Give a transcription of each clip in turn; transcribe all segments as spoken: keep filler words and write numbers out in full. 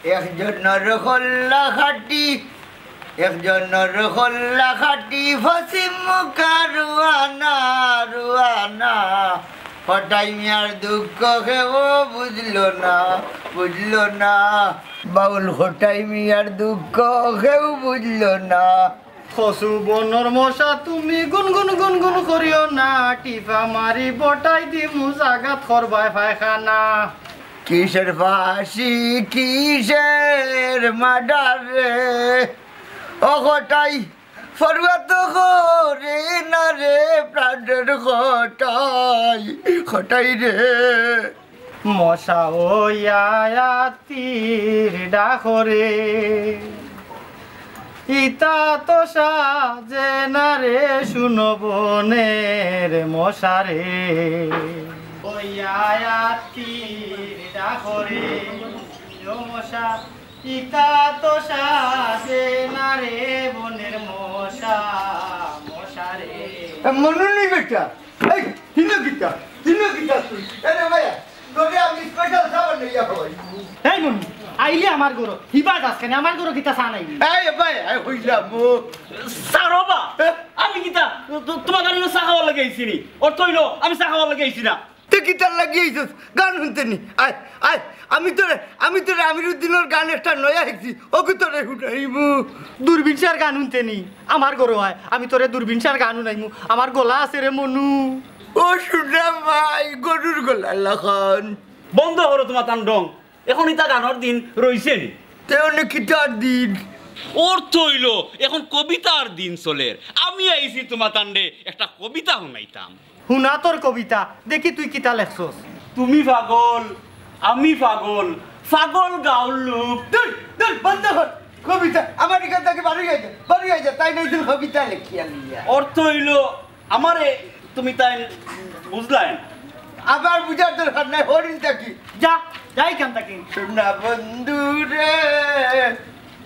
একজনর কল্লা খাটি, একজনর কল্লা খাটি, পশ্চিম মুখা রুয়ানা, রুয়ানা। কটাই মিয়ার দুঃখ কেউ বুঝলো না, বুঝলো না। বাউল কটাই মিয়ার দুঃখ কেউ বুঝলো না। কচু বনর মশা তুমি গুনগুন গুনগুন করিও না, টিপা মারি বটাই দিমু জাগাত করবায় পায়খানা। কিসের ফাঁসি, কিসের মার্ডার রে? ও কটাই, ফরুয়া তো করে না রে, প্রাণের কটাই, কটাই রে। মশা ওইয়া তীর ডাকরে, ইতা তো সাজে না রে, শুনো বনের মশা রে। ওইয়া তীর ডাকরে, ও মশা, ইতা তো সাজে না রে, বনের মশা, মশা রে। এ, মনু নি বেটা, এই, হিনো কিতা, হিনো কিতা তুই? এরে ভাই, তোরে আমি স্পেশাল চা বানাইয়া খাওয়াই। এই মনু, আইলে আমার ঘরো, হিবা যাস কেনে? আমার ঘরো কিতা চা নাই? এই ভাই, আই হইলাম ও। স্যার, বাবা, এ? আমি কিতা তো-, তোমার গানে চা খাওয়ার লাগি আইছি নি? অর্থ অইলো, আমি চা খাওয়ার লাগি আইছি না। তে কিতার লাগি আইছস? গান হুনতে নি? আয়, আয়, আমি তোরে, আমি তোরে আমিরুদ্দিনর গান একটা নয়া শিখছি, ওগু তোরে হুনাইমু। দূরবীন শাহর গান হুনতে নি? আমার ঘরো আয়, আমি তোরে দূরবীন শাহর গান হুনাইমু। আমার গলা আছে রে মনু। ও শুনা ভাই, গরুর গলা লাখান। বন্ধ করো তোমার তান ঢং। এখন ইতা গানর দিন রইছে নি? তে অনে কিতার দিন? অর্থ অইলো, এখন কবিতার দিন চলের। আমি আইছি তোমার তানরে একটা কবিতা হুনাইতাম। হুনা তোর কবিতা, দেখি তুই কিতা লেখছস। তুমি পাগল, আমি পাগল, পাগল গাউর লোক। দূর, দূর, বন্ধ কর। কবিতা, আমার এখান থাকি বারই আইযা, বারই আইযা, তাই নাই তুই কবিতা লেখিয়া লিয়া। অর্থ অইলো, আমারে তুমি তাই বুঝলায় না। আবার বুঝার দরকার নাই, হরিণ থাকি। যা, যা এখান থাকি। সোনা বন্ধু রে,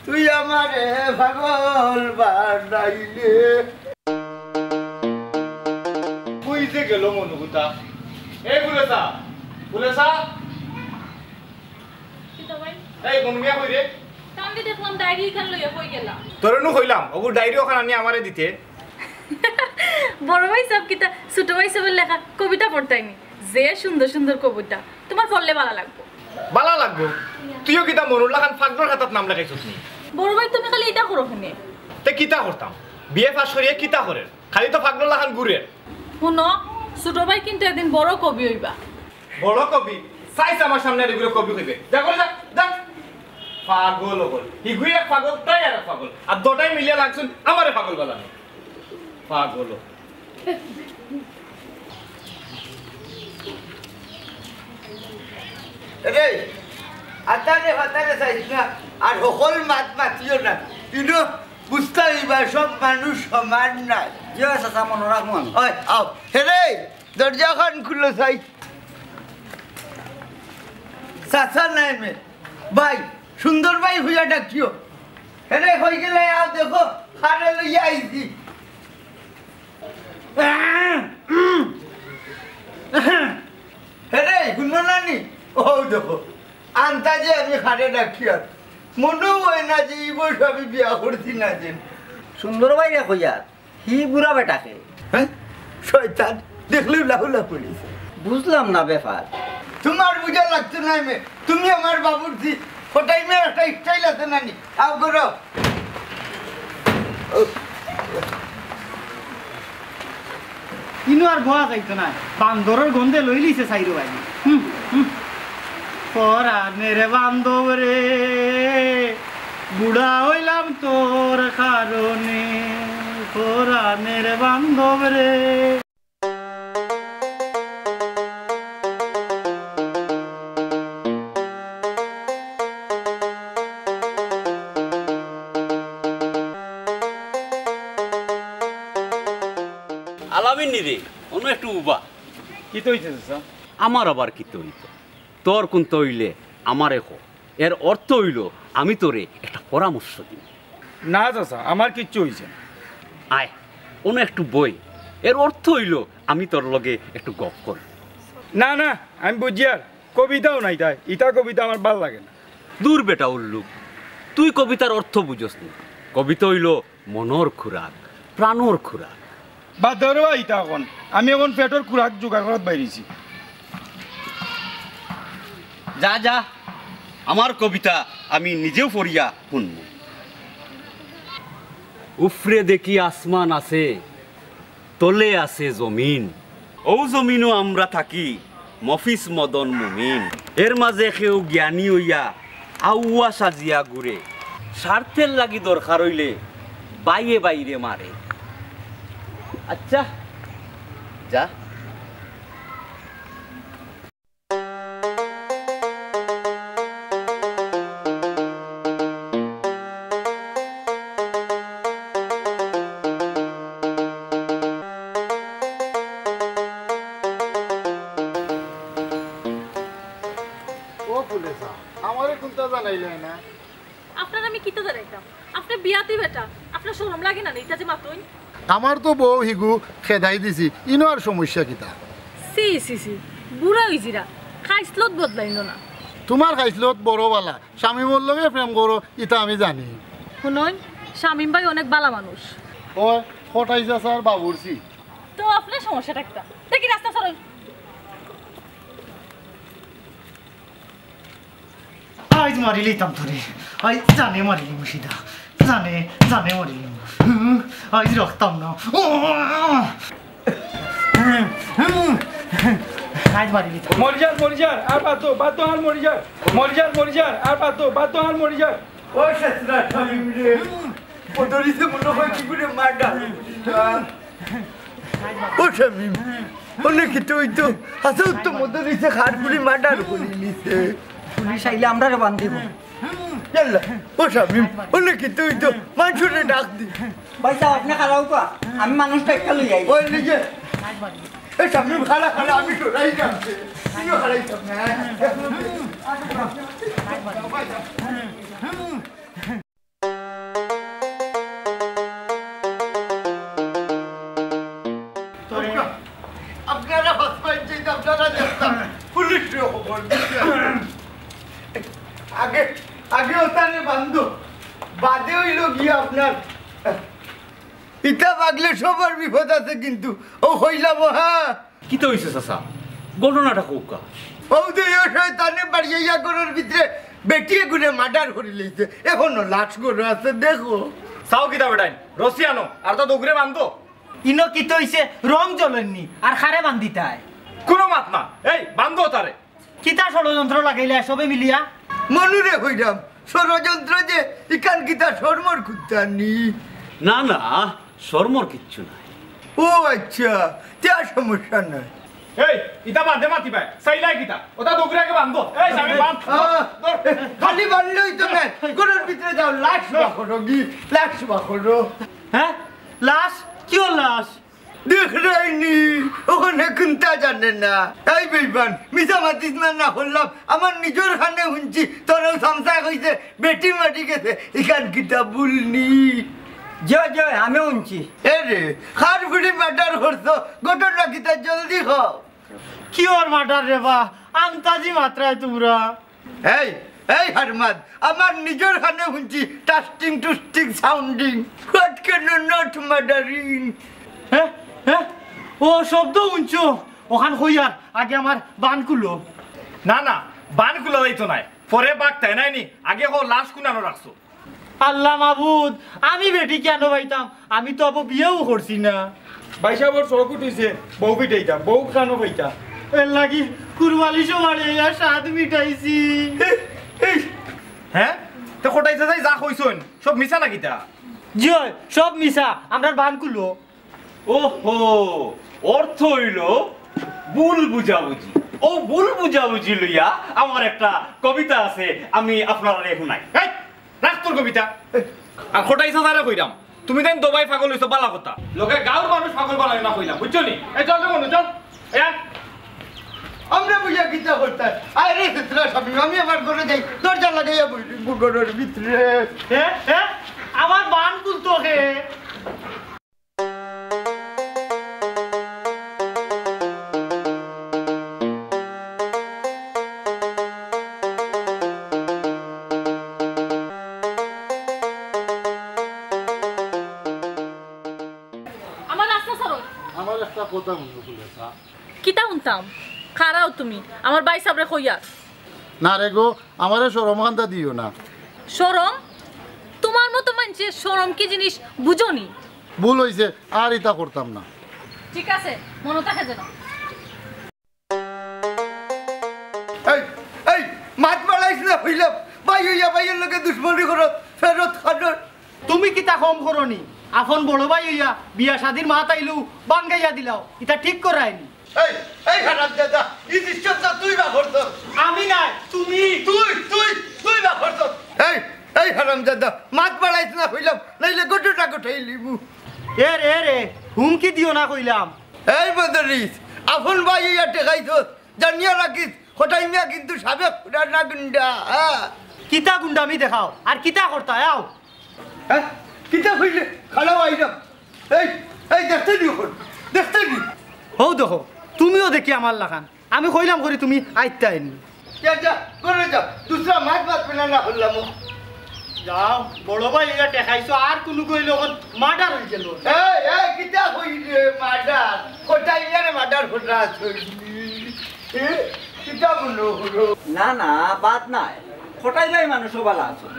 তুই আমারে পাগল বানাইলে। কই যে গেল মনুগুতা? এই বুলেসা, বুলেসা। কিতা ভাই? এই মনু মিয়া কই রে? তানরে দেখলাম ডায়েরি ইখান লইয়া কই গেলা? তোরে নু কইলাম, ওগু ডায়েরি ওখান আনি আমারে দিতে। বড় ভাই সাব কিতা, ছোট ভাই সাবর লেখা কবিতা পড়তায় নি? যে সুন্দর সুন্দর কবিতা, তোমার পড়লে ভালা লাগবো। বালা লাগবো। তুইও কিতা মনুর লাখান ফাগলর খাতাত নাম লেখাইছস নি? বড় ভাই, তুমি খালি ইতা করো কেনে? তে কিতা করতাম? বিএ পাস করিয়া কিতা করের? খালি তো ফাগলর লাখান ঘুরের। হুনো, ছোট ভাই কিন্তু একদিন বড় কবি অইবা। বড় কবি? চাইছ আমার সামনে আর এগুলো কবি কইবে। যা করে যা, যা। পাগল অকল। হিগুই এক পাগল, তাই আর এক পাগল। আর দুটাই মিলিয়া লাগছইন আমারে পাগল বানানি। পাগল। এরে, আতারে ফাতারে চাইছ না, আর হকল মাত মাতিও না। ইনো বুঝতা অইবা, সব মানুষ সমান নায়। জি অয় চাচা, মনো রাখমু আমি। অয়, আও। হেরে, দরজাখান খুলো চাই। চাচা নায় মে। ভাই, সুন্দর ভাই কইয়া ডাকিও। হেরে, কই গেলে? আও দেখো, কারে লইয়া আইছি। হেরে, হুনো না নি? অউ দেখো, আন্তাজে আমি কারে ডাকিয়ার। মনেউ অয় না যে ই বয়সো আমি বিয়া করছি না যেন। সুন্দর ভাইরে কইয়ার, হি বুড়া বেটাকে। হ্যাঁ? শয়তান, দেখলেউ লাহুলা পড়িছে। বুঝলাম না ব্যাপার। তোমার বুঝা লাগতো নায় মে, তুমি আমার বাবুর্চি, কটাই মেয়ের একটা স্টাইল আছে না নি? আও করো। ইনো আর বওয়া যাইতো নায়, বান্দরর গন্ধে লইলিছে চাইরোবায়দি। হুম, হুম। পরানের বান্ধব রে, বুড়া অইলাম তোর কারণে, পরানের বান্ধব রে। আলামিন নি রে, অনো একটু উবা। কিতা অইছে চাচা? আমার আবার কিতা অইতো? তোর কুন্তা অইলে আমারে ক। এর অর্থ অইলো, আমি তোরে একটা পরামর্শ দিমু। না চাচা, আমার কিচ্ছু অইছে না। আয়, অনো একটু বই। এর অর্থ অইলো, আমি তোর লগে একটু গপ করি। না, না, আমি বুঝিয়ার। কবিতাও নাই তাই, ইতা কবিতা আমার ভালা লাগে না। দূর বেটা উল্লুক, তুই কবিতার অর্থ বুঝস না। কবিতা অইলো মনর খুরাক, প্রাণর খুরাক। বাদ দেও রে বা ইতা অখন। আমি অখন পেটর খুরাক জোগাড় করাত বাইরিছি। যা, যা, আমার কবিতা আমি নিজেউ পড়িয়া হুনমু। উফরে দেখি আসমান আছে, তলে আছে জমিন। অউ জমিনো আমরা থাকি, মফিজ মদন মুমিন। এর মাঝে কেউ জ্ঞানী অইয়া আউয়া সাজিয়া ঘুরে। স্বার্থের লাগি দরকার অইলে বাইয়ে বাইরে মারে। আচ্ছা, যা। ও ফুলেছা, আমারে কুন্তা জানাইলায় না? আপনারে আমি কিতা জানাইতাম? আপনে বিয়াতি বেটা, আপনার শরম লাগে না নি, ইতা যে মাতইন? আমার তো বউ হিগু খেদাই দিছি, ইনো আর সমস্যা কিতা? ছি, ছি, ছি, বুড়া অইজিরা, খাইছলত বদলাইল না। তুমার খাইছলত বড় বালা, শামিমর লগে প্রেম করো, ইতা আমি জানি। হুনইন, শামিম ভাই অনেক বালা মানুষ। ও, কটাই চাচার বাবুর্চি। তো আপনার সমস্যাটা কিতা? দেখি রাস্তা সরইন। আইজ মারিলিতাম তোরে, আইজ জানে মারিলিমু সিধা, জানে, জানে মারিলিমু। হুম, আইজ রাখতাম না। আইজ মারিলিতাম। মরিযার, মরিযার, আর বাদ দেও, বাদ দেও, আর মরিযার। মরিযার, মরিযার, আর বাদ দেও, বাদ দেও, আর মরিযার। ও শেষরা শামিম রে, ও দরিছে মনে হয় কি করে মার ডাক। ও শামিম, অনে কিতা অইতো? আচ্ছা, তো মদন অইছে, খার পুড়ি মার্ডার করি নিছে। পুলিশ আইলে আমরারে বান্ধিবো। ইয়াল্লা, ও শামিম, অনে কিতা অইতো? মানষরে ডাক দি। ভাই সাব, আপনে খাড়া অউক্কা, আমি মানুষটা একটা লই আই। ওই নিজে। এ শামিম, খাড়া, খাড়া, আমি সরাই যাচ্ছি। তুইও খাড়াই যাবি না। আপনারা হসপিটাল যাইতে আপনারা দেখতাম, পুলিশরে খবর দিতে। আগে, আগে ওতারে বান্ধো, বাদে অইলো গিয়া আপনার। ইতা বাগলে সবার বিপদ আছে কিন্তু, ও হইলাম, হ্যাঁ। কিতা অইছে চাচা? ঘটনাটা কউক্কা। অউ যে ও শয়তানে বাড়ি আইয়া ঘরর ভিতরে বেটি এগুরে মার্ডার করি লইছে। এখনো লাশ ঘরো আছে, দেখো। চাও কিতা বেটাইন? রশি আনো, আর তা দগুরে বান্ধো। ইনো কিতা অইছে? রং জ্বলইন নি, আর খারে বান্ধিতায়? কুনু মাত না। এই, বান্ধো তারে। কিতা ষড়যন্ত্র লাগাইলা সবে মিলিয়া? মনুরে কইরাম, ষড়যন্ত্র যে ইখান কিতা শরমর কুন্তা নি? না, না, শরমর কিচ্ছু নাই। ও আচ্ছা, তে আর সমস্যা নাই। এই, ইতা বাদে মাতিবায়, চাইলাই কিতা? ওতা দগুরে আগে বান্ধো। এই, শামিম, বান্ধ। আহ, ধর। খালি বান্ধলেই তো নায়, ঘরর ভিতরে যাও, লাশ বার করো, গি, লাশ বার করো। হ্যাঁ? লাশ? কিওর লাশ? দেখরায়নি, অখনে কুন্তা জানে না। এই বেইমান, মিছা মাতিস না, না করলাম। আমার নিজর কানে হুনছি, তোরে চামচায় কইছে, বেটি মারি গেছে, ইখান কিতা ভুল নি? জি অয়, জি অয়, আমিও হুনছি। এ রে, খার পুড়ি মার্ডার করছো, ঘটনা কিতা জলদি কও। কিওর মার্ডার রে বা, আন্তাজি মাতরায় তুমরা। এই, এই হারমাদ, আমার নিজর কানে হুনছি টাস্টিং টুস্টিং sounding. What can you not murdering? হ্যাঁ? হ্যাঁ? ও শব্দ হুনছো? অখান কইয়ার আগে আমার বান খুলো। না, না, বান খুলা যাইতো নায়। পরে বাঘ তাই নাই নি, আগে কও লাশ কুনানো রাখছো। আল্লাহ মাবুদ, আমি বেটি কেনে পাইতাম? আমি তো আবো বিয়াও করছি না। ভাইসাবর শখ উঠিছে, বউ পিটাইতাম, বউ কেনে পাইতাম? এরলাগি কুরবালি সবারে ইয়া স্বাদ মিটাইছি। এই, এই, হ্যাঁ? তে কটাই চাচায় যা কইছইন, সব মিছা না কিতা? জি অয়, সব মিছা, আমরার বান খুলো। ওহো, অর্থ অইলো ভুল বুঝাবুঝি। অউ ভুল বুঝাবুঝি লইয়া আমার একটা কবিতা আছে, আমি আপনারারে হুনাই। এই, রাখ তোর কবিতা। আর কটাই চাচারে কইরাম, তুমি তাইন দবাই পাগল অইছো, বালা কথা। লগে গাঁওর মানুষ পাগল বানাইও না কইলাম, বুঝছো নি? এই চল রে বন্ধু, চল। এই আয়। আমরা বুঝা কিতা করতাম? আয় রে, শেষরা শামিম, আমি আমার ঘরো যাই, দরজা লাগাইয়া বই, ঘরর ভিতরে। হ্যাঁ, হ্যাঁ? আমার বান খুলতো কে? কথা মনে হলো, স্যার। কিতা হুনতাম? খাড়াও তুমি, আমার ভাইসাবরে কইয়ার। না রে গো, আমারে শরম কান্দা দিও না। শরম? তুমার মতো মানষে শরম কি জিনিস বুঝো নি? ভুল অইছে, আর ইতা করতাম না। ঠিক আছে, মনো থাকে যেন। এই, এই, মাত বাড়াইস না কইলাম। ভাই অইয়া ভাইর লগে দুশমনি করস, ফেরত খাটর। তুমি কিতা কম করো নি? আপন বড় ভাই অইয়া বিয়া শাদির মাত আইলেউ ভাঙ্গাইয়া দিলাও, ইতা ঠিক করায় নি। এই, এই হারামজাদা, ই দৃশ্যটা তুই বা করছস। আমি নায়, তুমি। তুই, তুই, তুই বা করছস। এই, এই হারামজাদা, মাত বাড়াইস না কইলাম, নাইলে ঘটনা ঘটাইলিমু। এ রে, এ রে, হুমকি দিও না কইলাম। এই মদরিছ, আপন ভাই অইয়া ঠেকাইছস, জানিয়া রাখিস, কটাই মিয়া কিন্তু সাবেক পুরানা গুন্ডা, হ্যাঁ। কিতা গুন্ডামি দেখাও, আর কিতা করতায়, আও। হ্যাঁ? কিতা কইলে? খাড়াও আইলাম। এই, এই দেখতে নি অখন, দেখতে নি। হউ দেখো, তুমিও দেখি আমার লাখান। আমি কইলাম করি তুমি আইতায় নি। যা, যা, ঘরো যা। দুসরা মাত বাদ পেলা না করলাম। যাও, বড় ভাই অইয়া ঠেকাইছো, আর কুনু কইলে অখন মার্ডার অই গেল। এই, এই, কিতা কইরে মার্ডার? কটাই মিয়ারে মার্ডার কররা আছইনি। এ, কিতা মনো করো? না, না, বাদ নাই। কটাই ভাই মানুষও ভালা আছইন।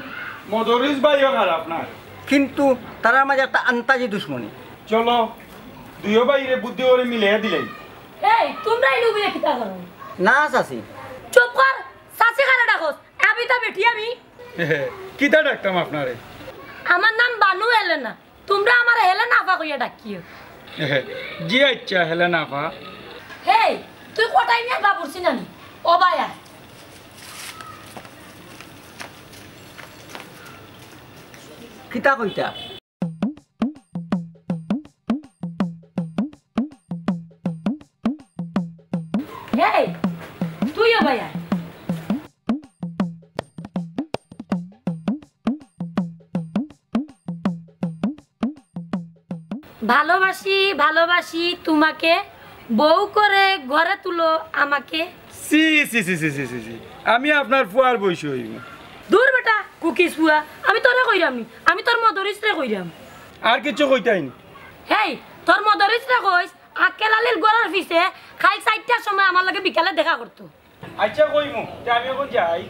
মদরিছ ভাইও খারাপ নায়। কিন্তু তারার মাঝে একটা আন্তাজি দুশমনি। চলো, দুইও ভাইরে বুদ্ধি করি মিলাইয়া দিলাই। এই, তুমরা ইনো বইয়া কিতা করো? না, চাচি। চুপ কর, চাচি কারে ডাকস? আমি তো বেটি আমি। কিতা ডাকতাম আপনারে? আমার নাম বানু হেলেনা। তুমরা আমারে হেলেনা আফা কইয়া ডাকিও। জি আচ্ছা, হেলেনা আফা। হেই, তুই কটাই মিয়ার বাবুর্চি নানি? ও বায়া। কিতা কইতা? হেই, তুইও বায়া। ভালোবাসি, ভালোবাসি তোমাকে, বউ করে ঘরে তুলো আমাকে। ছি, ছি, ছি, ছি, ছি, ছি, ছি। আমি আপনার ফুয়ার বয়সী অইমু। দূর বেটা, কুকিস ফুয়া, আমি তোরে কইরাম নি, আমি তোর মদরিছরে কইরাম। আর কিচ্ছু কইতায় নি? হেই, তোর মদরিছরে কইস, আক্কেল আলীর ঘরর পিছে কাইল চাইরটার সময় আমার লগে বিকালে দেখা করতো। আচ্ছা কইমু, তে আমি অখন যাই।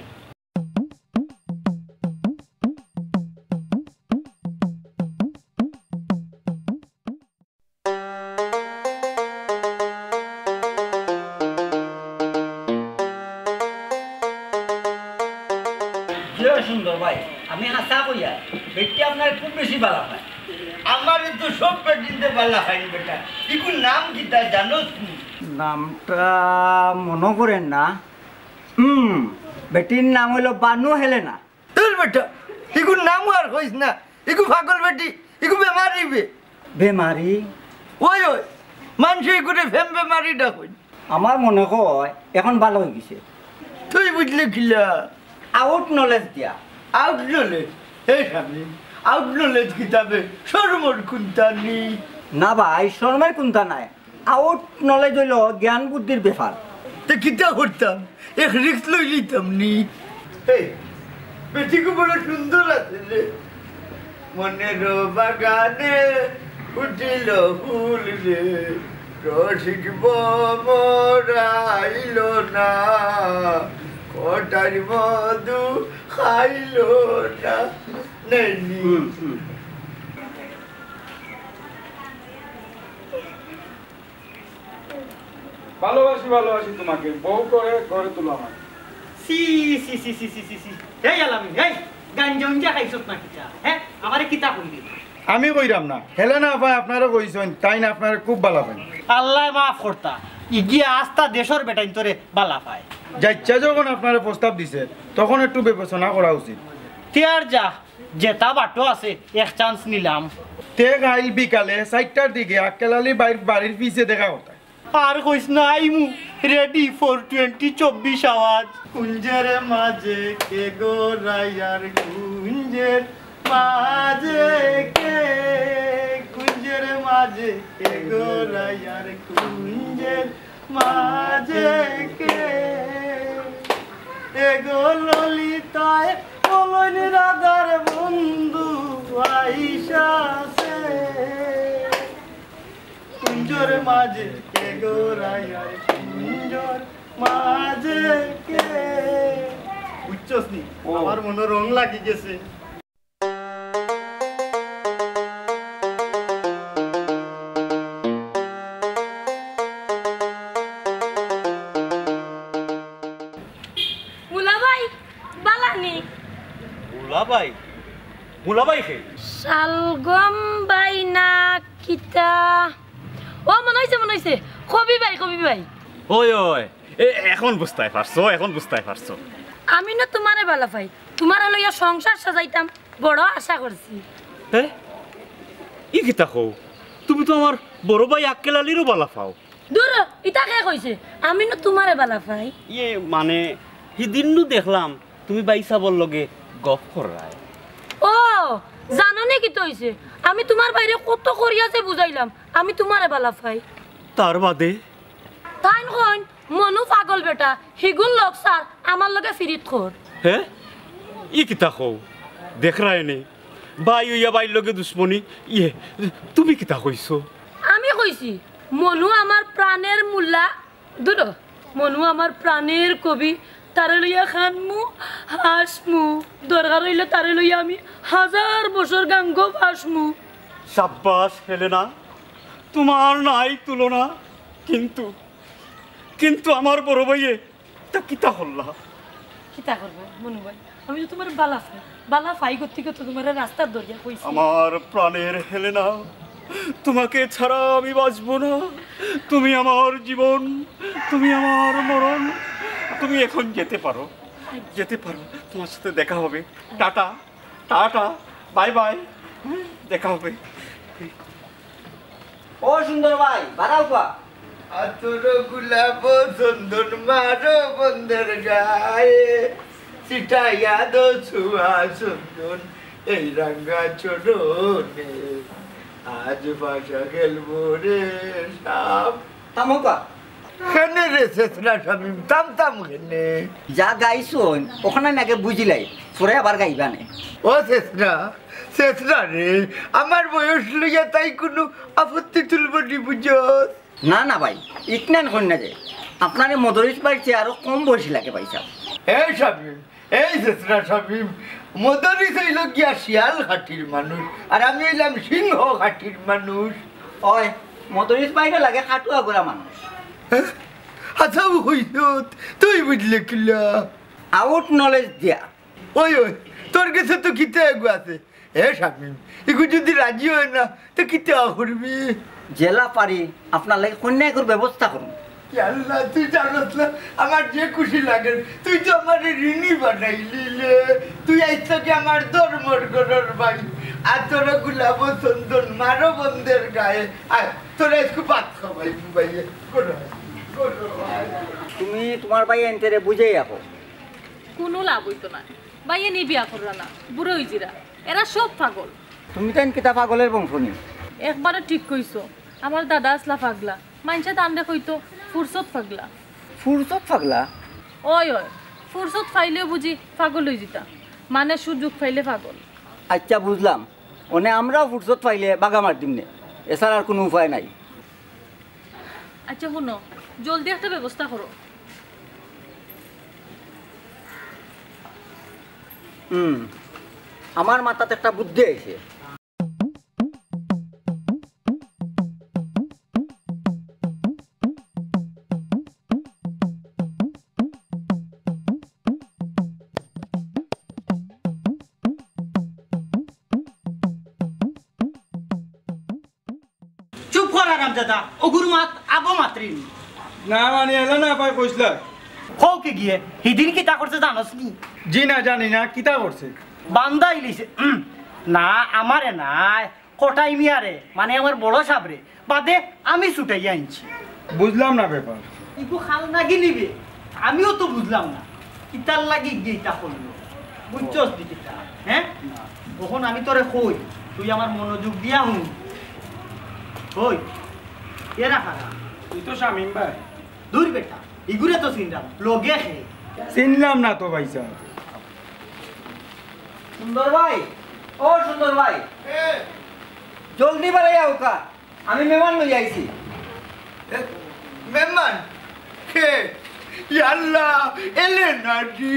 জি সুন্দর ভাই, আমি হাছা কইয়ার, বেটি আপনারে খুব বেশি ভালা পায়। আমারে তো সব বেটিন্তে ভালা পাইন বেটা। ইগুর নাম কিতা জানোস নি? নামটা মনো করের না। হুম, বেটির নাম অইলো বানু হেলেনা। তোর বেটা, ইগুর নাম আর কইস না, ইগু পাগল বেটি, ইগু বেমারি বে। বেমারি? ওই, ওই, মানষে ইগুরে ফেম বেমারি ডাকইন। আমার মনে কয় অখন ভালা অই গেছে। তুই বুঝলে কিলা? আউট নলেজ দিয়া। Out knowledge? হে স্বামী, আউট নলেজ কিতা বে? শরমর কুন্তা নি? না ভাই, শরমর কুন্তা নাই। আউট নলেজ অইলো জ্ঞান বুদ্ধির ব্যাপার। তে কিতা করতাম? এক রিস্ক লই লিতাম নি। এই, বেটিগু বড় সুন্দর আছে রে। মনের বাগানে ফুটিল ফুল রে, রসিক ভ্রমর আইল না, কটাই মধু খাইল না। নেই নি। হুম, হুম। ভালোবাসি, ভালোবাসি তোমাকে, বউ করে ঘরে তুলো আমাকে। ছি, ছি, ছি। এই আলামিন, এই গাঞ্জা উঞ্জা খাইছত না কিতা? হ্যাঁ? আমারে কিতা কইরে? আমি কইরাম না। হেলেনা আফায় আপনারে কইছইন, তাইন আপনারে খুব ভালা পাইন। আল্লায় মাফ করতা। ইগিয়ে আস্তা দেশর বেটাইন্তরে ভালা পায়। যাইচ্ছা যখন আপনারে প্রস্তাব দিছে, তখন একটু বিবেচনা করা উচিত। তে আর যা, যেতা বাটো আছে, এক চান্স নিলাম। তে কাইল বিকালে চাইরটার দিকে আক্কেল আলী ভাইর বাড়ির পিছে দেখা কথা। আর কইস না, আইমু, ready for twenty চব্বিশ আওয়াজ। কুঞ্জের মাঝে কে গো রাইয়ার কুঞ্জের মাঝে কে, কুঞ্জের মাঝে কে গো রাইয়ার কুঞ্জের মাঝে কে। এগো ললিতায় বলইন রাধার বন্ধু আইসাছে। কুঞ্জর মাঝে কে গো রাইয়ার কুঞ্জর মাঝে কে? বুঝছস নি? ও। আমার মনো রং লাগি গেছে। মুলা ভাই, বালা নি? মুলা ভাই? মুলা ভাই কে? শালগম ভাই না কিতা? ও, মনো অইছে, মনো অইছে। কবি ভাই, কবি ভাই। ওই, ওই। এ, এখন বুঝতায় পারছো, এখন বুঝতায় পারছো। আমি না তুমারে বালা পাই, তুমারে লইয়া সংসার সাজাইতাম, বড় আশা করছি। হে? ই কিতা কও? তুমি তো আমার বড় ভাই আক্কেল আলীরও বালা পাও। দূর, ইতা কে কইছে? আমি না তুমারে বালা পাই। ইয়ে, মানে, হিদিন নু দেখলাম তুমি ভাইসাবর লগে গপ কররায়। ও, জানো নি কিতা অইছে? আমি তুমার ভাইরে কত করিয়া যে বুঝাইলাম, আমি তুমারে বালা পাই। তার বাদে? তাইন কইন, মনু পাগল বেটা, হিগুন লগ ছাড়, আমার লগে ফিরিত কর। হে? ই কিতা কও? দেখরায় নি? ভাই অইয়া ভাইর লগে দুশমনি? ইয়ে, তুমি কিতা কইছো? আমি কইছি, মনু আমার প্রাণের মুলা, দুরো, মনু আমার প্রাণের কবি, তারে লইয়া কানমু, হাসমু, দরকার অইলে তারে লইয়া আমি হাজার বছর গাঙ্গো ভাসমু। সাব্বাস হেলেনা, তুমার নাই তুলনা। কিন্তু, কিন্তু আমার বড় ভাইয়ে তা কিতা করলা? কিতা করবো মনু ভাই, আমি তো তুমারে বালা পাই, বালা পাই গতিকে তো তুমারে রাস্তার দরিয়া কইছি। আমার প্রাণের হেলেনা, তোমাকে ছাড়া আমি বাঁচবো না। তুমি আমার জীবন, তুমি আমার মরণ। তুমি এখন যেতে পারো, যেতে পারো, তোমার সাথে দেখা হবে। টাটা, টাটা, বাই বাই, দেখা হবে। ও সুন্দর ভাই, বাড়াও পা। আতর গোলাপ চন্দন মারো বন্দের গায়ে, ছিটাইয়া দো ছুয়া চন্দন এই রাঙা চরণে, আজ বাসা গেল রে সাপ। থামো পা। কেনে রে ছেছরা শামিম, থাম থাম কেনে? যা গাইছইন, অখান আমি আগে বুঝিলাই, পরে আবার গাইবা নে। ও ছেছরা, ছেছরা রে, আমার বয়স লইয়া তাই কুনু আপত্তি তুলবো নি বুঝছস? না, না ভাই, ইখান কইন না যে, আপনারে মদরিছ ভাইর চেয়ে আরো কম বয়সী লাগে ভাইসাব। এই শামিম, এই ছেছরা শামিম, মদরিছ অইলো গিয়া শিয়াল ঘাটির মানুষ, আর আমি অইলাম সিংহ ঘাটির মানুষ। ওই, মদরিছ ভাইরে লাগে খাটুয়া করা মানুষ। হ্যাঁ? আচ্ছা, ও হইছত, তুই বুঝলে কিলা? Out knowledge দিয়া। ওই, ওই, তোর গেছে তো কিতা এগু আছে। এ শামিম, ইগু যদি রাজি অয় না, তে কিতা করবি? যেলা পারি, আপনার লাগি কইন্যা এগুর ব্যবস্থা করমু। ইয়া আল্লাহ, তুই জানোস না, আমার যে খুশি লাগে, তুই তো আমারে ঋণী বানাইলি রে। তুই আইজ থাকি আমার ধর্মর ঘরর ভাই। আর তোরা গোলাপ চন্দন মারো বন্দের গায়ে। আয়, তোরা একটু ভাত খাওয়াই, ভাই, করো, করো, আয়। তুমি তোমার ভাই এনতেরে বুঝাই রাখো। কুনু লাভ অইতো না। ভাইয়ে নি বিয়া কররা না, বুড়া অইযিরা। এরা সব পাগল। তুমি তাইন কিতা পাগলের বংশ নি? একবারে ঠিক কইছো। আমার দাদা আছলা পাগলা। মাইনষে তানরে কইতো ফুরসত পাগলা। ফুরসত পাগলা? ওই, ওই। ফুরসত পাইলেউ বুঝি পাগল অইযিতা। মানে সুযোগ পাইলে পাগল। আইচ্ছা, বুঝলাম। অনে আমরাও ফুরসত পাইলে বাগা মার দিমু নে। এছাড়া আর কুনু উপায় নাই। আইচ্ছা, হুনো, জলদি একটা ব্যবস্থা করো। হুম, আমার মাথাত একটা বুদ্ধি আইছে। চুপ কর হারামজাদা, অগুর মাত আবো মাতরিনি। না মানে এলা না পাই কইছলা। কও কি গিয়ে, হিদিন কিতা করছে জানোস নি? জি না, জানি না, কিতা করছে? বান্দাইলিছে, উম, না আমারে নায়, কটাই মিয়ারে, মানে আমার বড় সাবরে, বাদে আমি ছুটাইয়া আনছি। বুঝলাম না ব্যাপার। ইগু খাল নাগি নিবে, আমিও তো বুঝলাম না। কিতার লাগি গিয়ে ইতা করলো? বুঝছস নি কিতা? হ্যাঁ? অখন আমি তোরে কই, তুই আমার মনোযোগ দিয়া হুন। কই? এরা কারা? তুই তো শামিম ভাই। দূর বেটা, ইগুরে তো চিনলাম, লগে খে। চিনলাম না তো ভাইসাব। সুন্দর ভাই, ও সুন্দর ভাই, জলদি বাড়াইয়া আউক্কা। আমি মেহমান লইয়া আইছি। মেহমান কে? ইয়াল্লা, এলে নাকি?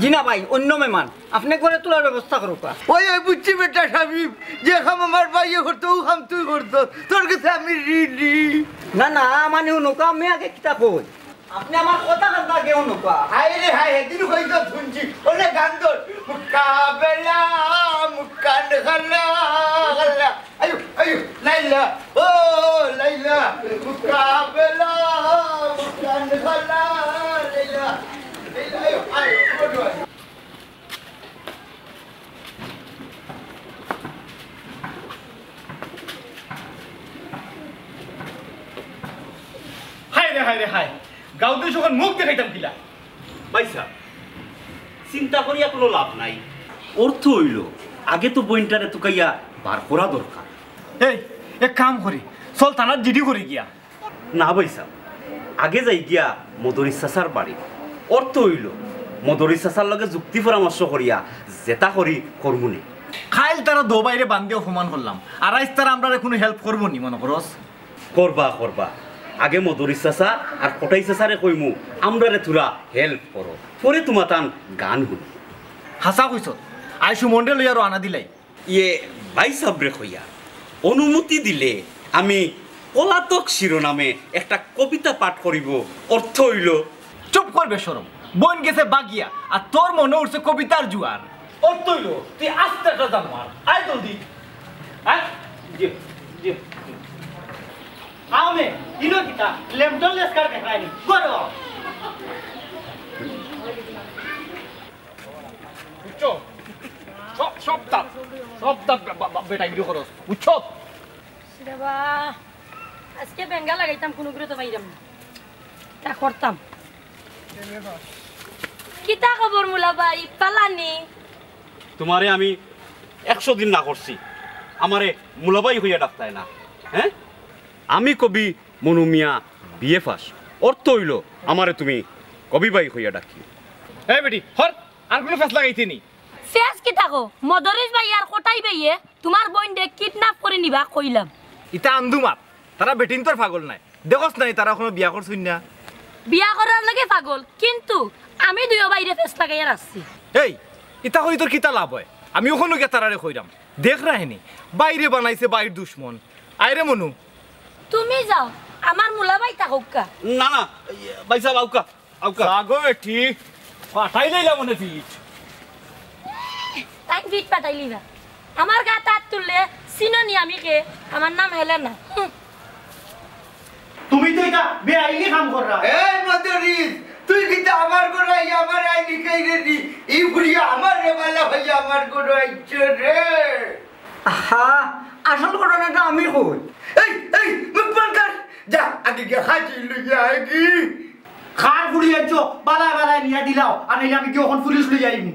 জি না ভাই, অন্য মেহমান। আপনে ঘরে তোলার ব্যবস্থা করুক্কা। ওই, ওই বুঝছি বেটা শামীম, যে কাম আমার ভাইয়ে করতো, ও কাম তুই করতো। তোর কাছে আমি ঋণী। না, না, মানে হুনউক্কা, আমি আগে কিতা কই? আপনে আমার কথা খান আগে হুনউক্কা। হায় রে হায়, হেদিন কইতো হুনছি, ওলে গান ধর। মুকাবেলা, মুকান খালা, খালা। আয়ো, আয়ো, লাইলা, ও লাইলা, মুকাবেলা, মুকান খালা, লাইলা, লাইলা, আয়ো, আয়ো, আয়ো। হায় রে, হায় রে, হায়। গাউদে সখন মুখ দেখাইতাম কিলা? ভাইসাব, চিন্তা করিয়া কুনু লাভ নাই। অর্থ অইলো, আগে তো বইনটারে তুকাইয়া বার করা দরকার। এই, এক কাম করি, চল থানাত জিডি করি গিয়া। না ভাইসাব, আগে যাই গিয়া মদরিছ চাচার বাড়ি। অর্থ অইলো, মদরিছ চাচার লগে যুক্তি পরামর্শ করিয়া যেতা করি করমুনে। কাইল তারা দো ভাইরে বান্দি অপমান করলাম, আর আইজ তারা আমরারে কুনু help করবো নি মনো করস? করবা, করবা। আগে মদরিছ চাচা আর কটাই চাচারে কইমু, আমরারে থুড়া help করো। পরে তুমাতান গান হুনি। হাছা কইছত, আইজ সুমনরে লইয়া রওয়ানা দিলাই। ইয়ে, ভাইসাবরে কইয়া, অনুমতি দিলে আমি পলাতক শিরোনামে একটা কবিতা পাঠ করিব। অর্থ অইলো, চুপ কর বেশরম, বইন গেছে বাগিয়া, আর তোর মনো উঠছে কবিতার জুয়ার। অর্থ অইলো, তুই আস্তা একটা জানোয়ার। আয় জলদি। আয়। জি, জি। আও মে, ইনো কিতা? লেমটন লেস্কার দেখায়নি। করো। বুঝছো? সব, সব তাপ, সব তাপ বা-, বা-, বেটা ইগুলো খরচ। বুঝছো? বাবা, আজকে বেঙ্গা লাগাইতাম, কুনু গুরুত্ব পাইরাম না। তা করতাম। কিতা খবর মুলা ভাই, পালানি? তুমারে আমি একশো দিন না করছি, আমারে মুলাবাই কইয়া ডাকতায় না, হ্যাঁ? আমি কবি মনু মিয়া বিএ পাস। অর্থ অইলো, আমারে তুমি কবি ভাই কইয়া ডাকি। এই বেটি, হর, আর কুনু ফেস লাগাইতে নি? ফেস কিতা কও? মদরিছ ভাই আর কটাই ভাইয়ে তুমার বইনরে কিডন্যাপ করি নিবা কইলাম। ইতা আন্দু মাত, তারা বেটিন্তর পাগল নায়। দেখোস নাই, তারা কুনু বিয়া করছইন না। বিয়া করার লাগি পাগল, কিন্তু আমি দুইও ভাইরে ফেস লাগাইয়া রাখছি। এই, ইতা কই তোর কিতা লাভ অয়? আমি অখনো গিয়া তারারে কইরাম। দেখরায়নি, ভাইরে বানাইছে ভাইর দুশমন। আয় রে মনু। তুমি যাও, আমার মুলা ভাই থাকউক্কা। না, না, ভাইসাব আউক্কা, আউক্কা। আগো বেটি, ফাটাই লইলা মনে পিঠ। তাই পিঠ ফাটাইলি না। আমার গাত আত তুললে চিনো নি আমি কে? আমার নাম হেলেনা। হুম। তুমি তো ইতা বেআইনি কাম কররা। এই মদরিছ, তুই কিতা আমার ঘরো আইয়া আমারে আইনি কইরে নি? ই বুড়িয়া আমারে বালা ভাইয়া আমার ঘরো আইছে রে। আহা, আসল ঘটনাটা আমি কই। এই, এই, মুখ বন্ধ কর। যা, আগে গিয়া হাজি লইয়া আয় গি। কার ফুড়ি আনছো? বালায় বালায় নিয়া দিলাও, আর নাইলে আমি গিয়া অখন পুলিশ লইয়া আইমু।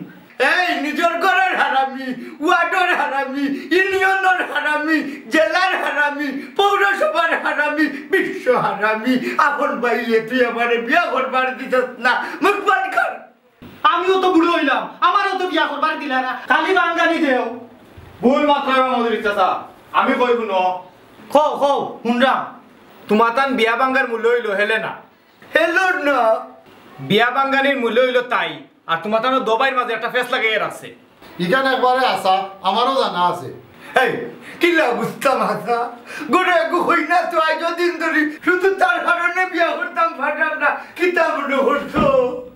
এই নিজর ঘরর হারামি, ওয়ার্ডর হারামি, ইউনিয়নর হারামি, জেলার হারামি, পৌরসভার হারামি, বিশ্ব হারামি। আপন ভাইয়ে তুই আমারে বিয়া করবার দিছস না, মুখ বন্ধ কর। আমিও তো বুড়া অইলাম, আমারেও তো বিয়া করবার দিলা না, খালি বাঙ্গানি দেও। ভুল মাতরায় মদরিছ চাচা, আমি কই হুনো। কও, কও, হুনরাম। তুমাতান বিয়া বাঙ্গার মূল্য অইলো হেলেনা। হেলেনা। বিয়া বাঙ্গানির মূল্য অইলো তাই, আর তুমাতানো দো ভাইর মাঝে একটা ফেস লাগাইয়া রাখছে। ইখান একবারে হাছা, আমারও জানা আছে। এই, কিলা বুঝতাম হাছা? ঘরো এগু কই না তো আইজ দিন ধরি, শুধু তার কারণে বিয়া করতাম পারলাম না, কিতা মনে করছো?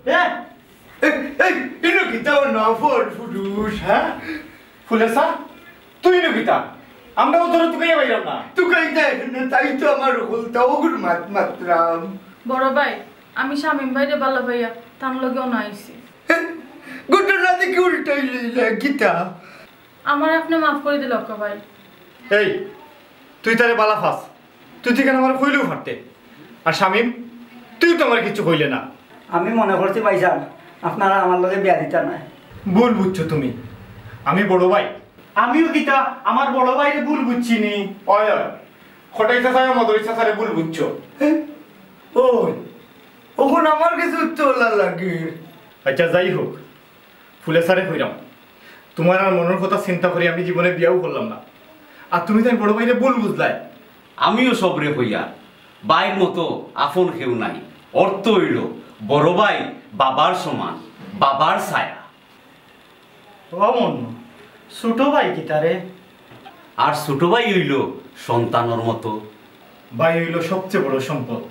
হ্যাঁ? এই, এই, ইনো কিতা অইলো না ফর ফুরুষ, হ্যাঁ? ফুলেছা, তুই ইনো কিতা? আমরাও তোরে তুকাইয়া পাইরাম না। তুকাইতা না, তাই তো আমার হকলতা অগুর মাত মাতরাম। বড় ভাই, আমি শামীম ভাইরে বালা পাইয়া তান লগে অনো আইছি। ঘটনা দেখি উল্টাই লইলা, কিতা? আমারে আপনে মাফ করি দিলাউক্কা ভাই। এই, তুই তারে বালা পাস, তুই তো ইখান আমারে কইলেও পারতে। আর শামীম, তুই তো আমারে কিচ্ছু কইলে না। আমি মনে করছি ভাইসাব, আপনারা আমার লগে বিয়া দিতা নায়। ভুল বুঝছো তুমি, আমি বড় ভাই। আমিও কিতা আমার বড় ভাইরে ভুল বুঝছি নি? অয়, অয়, কটাই চাচায় মদরিছ চাচারে ভুল বুঝছো। ওই, অখন আমার কিছু উত্তর লাগে। আচ্ছা, যাই হোক, ফুলেছারে কইরাম, তুমার আর মনর কথা চিন্তা করি আমি জীবনে বিয়াও করলাম না। আর তুমি তাইন বড় ভাইরে ভুল বুঝলায়। আমিও সবরে কইয়ার, ভাইর মতো আপন কেউ নাই। অর্থ অইলো বড় ভাই বাবার সমান, বাবার ছায়া। ও মন্নু, ছোট ভাই কিতা রে? আর ছোট ভাই অইলো সন্তানর মতো। ভাই অইলো সবচেয়ে বড় সম্পদ,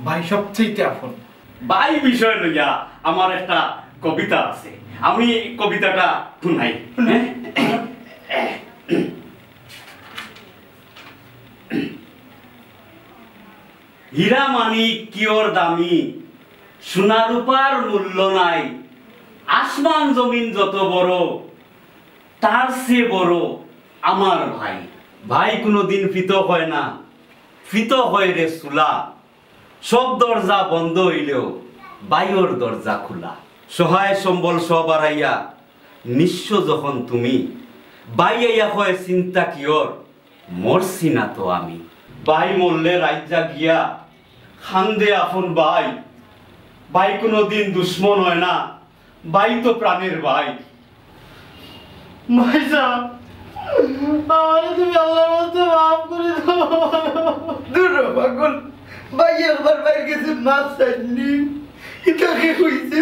ভাই সবচেয়ে আপন। ভাই বিষয় লইয়া আমার একটা কবিতা আছে, আমি কবিতাটা শুনাই। হীরা মানিক কিয়র দামি, সোনা রূপার মূল্য নাই। আসমান জমিন যত বড়, তার চেয়ে বড় আমার ভাই। ভাই কোনোদিন ফিত হয় না, ফিত হয় রে চুলা। সব দরজা বন্ধ অইলেও ভাইর দরজা খোলা। সহায় সম্বল সব হারাইয়া নিঃস্ব যখন তুমি, ভাই আইয়া কয় চিন্তা কিয়র, মরছি না তো আমি। ভাই মরলে রাইত জাগিয়া কান্দে আপন ভাই। ভাই কোনোদিন দুশমন হয় না, ভাই তো প্রাণের ভাই। ভাইজান, আমারে তুমি আল্লাহর ওয়াস্তে মাফ করি দেও। দূর হ পাগল, ভাই একবার ভাইর গেছে মাফ চাইনি। ইটা কে কইছে?